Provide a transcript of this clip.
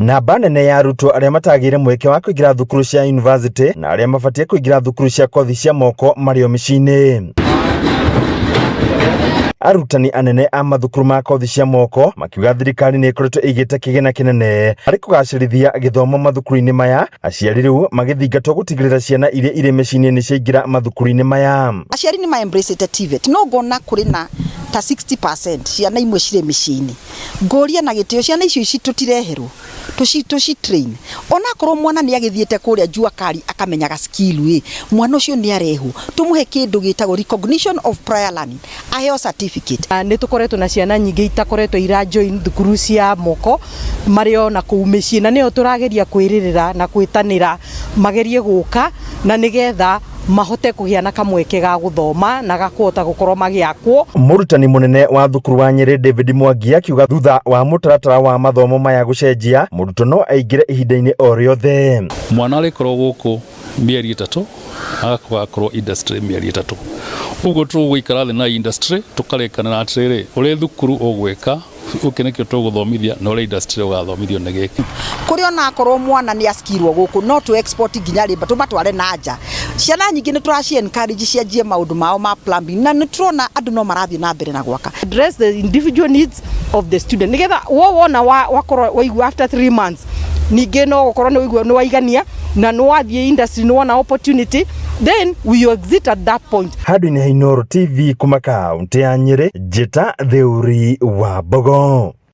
Namba nene ya arutwo arĩa matagĩire mweke wa kũingĩra thukuru cia yunivasĩtĩ na arĩa mabatiĩ kũingĩra thukuru cia kothi cia moko marĩ o mĩciĩ-inĩ. Arutani anene a mathukuru ma kothi cia moko makiuga thirikari nĩ ĩkoretwo ĩigĩte kĩgĩna kĩnene harĩ kũgacĩrithia gĩthomo mathukuru-inĩ maya, aciari rĩu magĩthingatwo gũtigĩrĩra ciana iria irĩ mĩciĩ-inĩ nĩ ciaingĩra mathukuru-inĩ maya. Aciari nĩ ma embrace TVET no ngona kũrĩ na ta 60% ciana imwe cirĩ mĩciĩ-inĩ. Ngũria na gĩtĩo ciana icio ici tũtireherwo tũci train onakorwo mwana nĩ agĩthiĩte kũrĩa jua kali akamenyaga skill ĩ, mwana ũcio nĩ arehwo tũmũhe kĩndũ gĩtagwo recognition of prior learning, aheo certificate. Nĩ tũkoretwo na ciana nyingĩ itakoretwo ira join thukuru cia moko marĩ o na kũu mĩciĩ, na nĩyo tũrageria kwĩrĩrĩra na gwĩtanĩra magerie gũka na nĩgetha mahote kũgĩa na kamweke ga gũthoma na gakũhota gũkorwo magĩakwo. Mũrutani mũnene wa thukuru wa Nyĩrĩ David Mwangi akiuga thutha wa mũtaratara wa mathomo maya gũcenjia, mũrutwo no aingĩre ihinda-inĩ o rĩothe. Mwana arĩkorwo gũkũ mĩeri ĩtatũ agakorwo industry mĩeri ĩtatũ. Ũguo tũgũikara thĩ na industry tũkarĩkanĩra atĩrĩrĩ, ũrĩ thukuru ũgwĩka gĩkĩ nĩkĩo tũgũthomithia na ũrĩ industry ũgathomithio nĩ gĩkĩ. Kũrĩ ona akorwo mwana nĩ askirwo gũkũ no tũ export nginya labour tũmatware na nja. Ciana nyingĩ nĩ tũraci encourage cianjie maũndũ mao ma plumbing na nĩ tũrona andũ no marathiĩ na mbere na gwaka. Address the individual needs of the student nigetha wo wona wakorwo waigua after 3 months ningĩ no gũkorwo nĩ waigua nĩ waigania na nĩ wathiĩ industry nĩ wona opportunity, then we exit at that point. Handũ-inĩ ha Inooro TV kuma kaũntĩ ya Nyĩrĩ, njĩta Theuri wa Mbogo.